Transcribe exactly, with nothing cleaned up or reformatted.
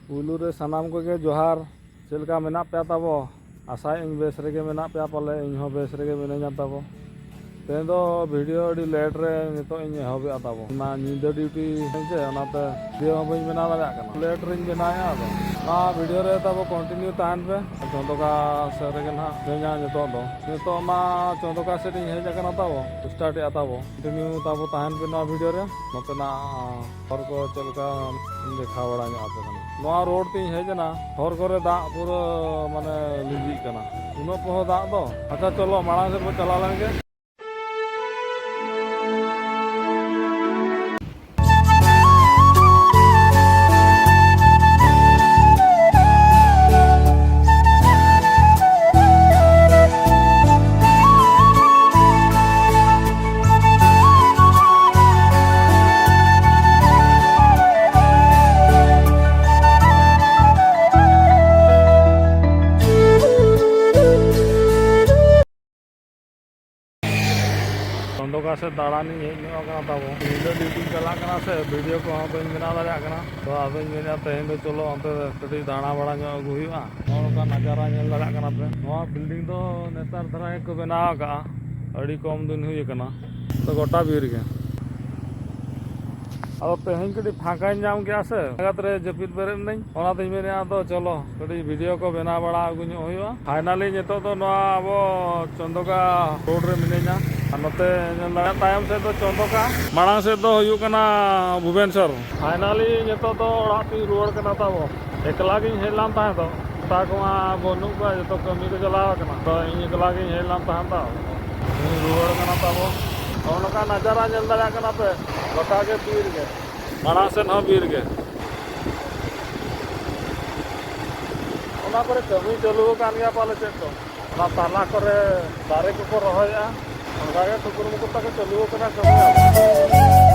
ᱯᱩᱭᱞᱩ ᱨᱮ ᱥᱟᱱᱟᱢ ᱠᱚᱜᱮ ᱡᱚᱦᱟᱨ᱾ ᱪᱮᱫ ᱞᱮᱠᱟ ᱢᱮᱱᱟᱜ ᱯᱮᱭᱟ ᱛᱟᱵᱚ? ᱟᱥᱟᱭᱟᱹᱧ ᱵᱮᱥ ᱨᱮᱜᱮ ᱢᱮᱱᱟᱜ ᱯᱮᱭᱟ ᱯᱟᱞᱮ, ᱤᱧ ᱦᱚᱸ ᱵᱮᱥ ᱨᱮᱜᱮ ᱢᱤᱱᱟᱹᱧᱟ ᱛᱟᱵᱚ᱾ ᱛᱮᱦᱮᱧ ᱫᱚ ᱵᱷᱤᱰᱤᱭᱳ ᱟᱹᱰᱤ ᱞᱮᱴ ᱨᱮ ᱱᱤᱛᱚᱜ ᱤᱧ ᱮᱦᱚᱵᱮᱜᱼᱟ ᱛᱟᱵᱚ᱾ ᱚᱱᱟ ᱧᱤᱫᱟᱹ ᱰᱤᱭᱩᱴᱤ ᱦᱮᱸ ᱪᱮ, ᱚᱱᱟᱛᱮ ᱵᱷᱤᱰᱤᱭᱳ ᱦᱚᱸ ᱵᱟᱹᱧ ᱵᱮᱱᱟᱣ ᱫᱟᱲᱮᱭᱟᱜ ᱠᱟᱱᱟ, ᱞᱮᱴ ᱨᱤᱧ ᱵᱮᱱᱟᱣᱮᱜᱼᱟ᱾ ᱟᱫᱚ ᱚᱱᱟ ᱵᱷᱤᱰᱤᱭᱳ ᱨᱮ ᱛᱟᱵᱚ ᱠᱚᱱᱴᱤᱱᱤᱭᱩ ᱛᱟᱦᱮᱱ ᱯᱮ᱾ ᱪᱚᱸᱫᱚᱠᱟ ᱥᱮᱫ ᱨᱮᱜᱮ ᱱᱟᱦᱟᱜ ᱛᱮᱦᱮᱧᱟᱜ ᱱᱤᱛᱚᱜ ᱫᱚ, ᱱᱤᱛᱚᱜ ᱢᱟ ᱪᱚᱸᱫᱚᱠᱟ ᱥᱮᱫ ᱤᱧ ᱦᱮᱡ ᱟᱠᱟᱱᱟ ᱛᱟᱵᱚ, ᱥᱴᱟᱨᱴᱮᱜᱼᱟ ᱛᱟᱵᱚ᱾ ᱠᱚᱱᱴᱤᱱᱤᱭᱩ ᱛᱟᱵᱚ ᱛᱟᱦᱮᱱ ᱯᱮ ᱱᱚᱣᱟ ᱵᱷᱤᱰᱤᱭᱳ ᱨᱮ᱾ ᱱᱚᱛᱮᱱᱟᱜ ᱦᱚᱨ ᱠᱚ ᱪᱮᱫ ᱞᱮᱠᱟ ᱫᱮᱠᱷᱟᱣ ᱵᱟᱲᱟ ᱧᱚᱜ ᱟᱯᱮ ᱠᱟᱱᱟ᱾ ᱱᱚᱣᱟ ᱨᱳᱰ ᱛᱤᱧ ᱦᱮᱡ ᱮᱱᱟ, ᱦᱚᱨ ᱠᱚᱨᱮ ᱫᱟᱜ ᱯᱩᱨᱟᱹ ᱢᱟᱱᱮ ᱞᱤᱸᱡᱤᱜ ᱠᱟᱱᱟ, ᱩᱱᱟᱹᱜ ᱯᱚᱦᱚ ᱫᱟᱜ ᱫᱚ᱾ ᱟᱪᱪᱷᱟ, ᱪᱚᱞᱚ ᱢᱟᱲᱟᱝ ᱥᱮᱫ ᱵᱚ ᱪᱟᱞᱟᱣ ᱞᱮᱱ ᱜᱮ᱾ ᱪᱚᱱᱫᱚᱠᱟ ᱥᱮᱫ ᱫᱟᱬᱟᱱᱤᱧ ᱦᱮᱡ ᱧᱚᱜ ᱟᱠᱟᱱᱟ ᱛᱟᱵᱚ᱾ ᱧᱤᱫᱟᱹ ᱰᱤᱭᱩᱴᱤᱧ ᱪᱟᱞᱟᱜ ᱠᱟᱱᱟ ᱥᱮ, ᱵᱷᱤᱰᱤᱭᱳ ᱠᱚᱦᱚᱸ ᱵᱟᱹᱧ ᱵᱮᱱᱟᱣ ᱫᱟᱲᱮᱭᱟᱜ ᱠᱟᱱᱟ᱾ ᱛᱚ ᱟᱫᱚᱧ ᱢᱮᱱᱮᱫᱼᱟ ᱛᱮᱦᱮᱧ ᱫᱚ ᱪᱚᱞᱚ ᱚᱱᱛᱮ ᱠᱟᱹᱴᱤᱡ ᱫᱟᱬᱟ ᱵᱟᱲᱟ ᱧᱚᱜ ᱟᱹᱜᱩ ᱦᱩᱭᱩᱜᱼᱟ᱾ ᱱᱚᱜᱼᱚ ᱱᱚᱝᱠᱟ ᱱᱟᱡᱟᱨᱟ ᱧᱮᱞ ᱫᱟᱲᱮᱭᱟᱜ ᱠᱟᱱᱟ ᱯᱮ᱾ ᱱᱚᱣᱟ ᱵᱤᱞᱰᱤᱝ ᱫᱚ ᱱᱮᱛᱟᱨ ᱫᱷᱟᱨᱟ ᱜᱮᱠᱚ ᱵᱮᱱᱟᱣ ᱟᱠᱟᱫᱼᱟ, ᱟᱹᱰᱤ ᱠᱚᱢ ᱫᱤᱱ ᱦᱩᱭ ᱟᱠᱟᱱᱟ᱾ ᱛᱚ ᱜᱚᱴᱟ ᱵᱤᱨ ᱜᱮ᱾ ᱟᱫᱚ ᱛᱮᱦᱮᱧ ᱠᱟᱹᱴᱤᱡ ᱯᱷᱟᱸᱠᱟᱧ ᱧᱟᱢ ᱠᱮᱫᱼᱟ ᱥᱮ, ᱚᱱᱟ ᱠᱷᱟᱹᱛᱤᱨ ᱡᱟᱹᱯᱤᱫ ᱵᱮᱨᱮᱫ ᱮᱱᱟᱹᱧ, ᱚᱱᱟᱛᱤᱧ ᱢᱮᱱᱮᱫᱼᱟ ᱟᱫᱚ ᱪᱚᱞᱚ ᱠᱟᱹᱴᱤᱡ ᱵᱷᱤᱰᱤᱭᱳ ᱠᱚ ᱵᱮᱱᱟᱣ ᱵᱟᱲᱟ ᱟᱹᱜᱩ ᱧᱚᱜ ᱦᱩᱭᱩᱜᱼᱟ᱾ ᱯᱷᱟᱭᱱᱟᱞᱤ ᱱᱤᱛᱚᱜ ᱫᱚ ᱱᱚᱣᱟ ᱟᱵᱚ ᱪᱚᱱᱫᱚᱠᱟ ᱨᱳᱰ ᱨᱮ ᱢᱤᱱᱟᱹᱧᱟ᱾ ᱟᱨ ᱱᱚᱛᱮ ᱧᱮᱞ ᱫᱟᱲᱮᱭᱟᱜ ᱛᱟᱭᱚᱢ ᱥᱮᱫ ᱫᱚ ᱪᱚᱱᱫᱚᱠᱟ, ᱢᱟᱲᱟᱝ ᱥᱮᱫ ᱫᱚ ᱦᱩᱭᱩᱜ ᱠᱟᱱᱟ ᱵᱷᱩᱵᱮᱱᱥᱚᱨ᱾ ᱯᱷᱟᱭᱱᱟᱞᱤ ᱱᱤᱛᱚᱜ ᱫᱚ ᱚᱲᱟᱜ ᱛᱤᱧ ᱨᱩᱣᱟᱹᱲ ᱠᱟᱱᱟ ᱛᱟᱵᱚ᱾ ᱮᱠᱞᱟ ᱜᱤᱧ ᱦᱮᱡ ᱞᱮᱱ ᱛᱟᱦᱮᱸ ᱫᱚ, ᱢᱮᱛᱟ ᱠᱚᱢᱟ ᱵᱟᱹᱱᱩᱜ ᱠᱚᱣᱟ, ᱡᱚᱛᱚ ᱠᱟᱹᱢᱤ ᱠᱚ ᱪᱟᱞᱟᱣ ᱠᱟᱱᱟ᱾ ᱛᱚ ᱤᱧ ᱮᱠᱞᱟ ᱜᱤᱧ ᱦᱮᱡ ᱞᱮᱱ ᱛᱟᱦᱮᱸ ᱫᱚ, ᱤᱧ ᱨᱩᱣᱟᱹᱲ ᱠᱟᱱᱟ ᱛᱟᱵᱚ᱾ ᱱᱚᱜᱼᱚ ᱱᱚᱝᱠᱟ ᱱᱟᱡᱟᱨᱟ ᱧᱮᱞ ᱫᱟᱲᱮᱭᱟᱜ ᱠᱟᱱᱟ ᱯᱮ, ᱜᱚᱴᱟ ᱜᱮ ᱵᱤᱨ ᱜᱮ, ᱢᱟᱲᱟᱝ ᱥᱮᱫ ᱦᱚᱸ ᱵᱤᱨ ᱜᱮ᱾ ᱚᱱᱟ ᱠᱚᱨᱮ ᱠᱟᱹᱢᱤ ᱪᱟᱹᱞᱩ ᱟᱠᱟᱱ ᱜᱮᱭᱟ ᱯᱟᱞᱮ ᱪᱮᱫ ᱪᱚᱝ᱾ ᱚᱱᱟ ᱛᱟᱞᱟ ᱠᱚᱨᱮ ᱫᱟᱨᱮ ᱠᱚᱠᱚ ᱨᱚᱦᱚᱭᱮᱫᱼᱟ, ᱚᱱᱠᱟ ᱜᱮ ᱴᱩᱠᱩᱨ ᱢᱩᱠᱩᱨ ᱛᱟᱠᱚ ᱪᱟᱹᱞᱩ ᱟᱠᱟᱱᱟ ᱠᱟᱹᱢᱤ᱾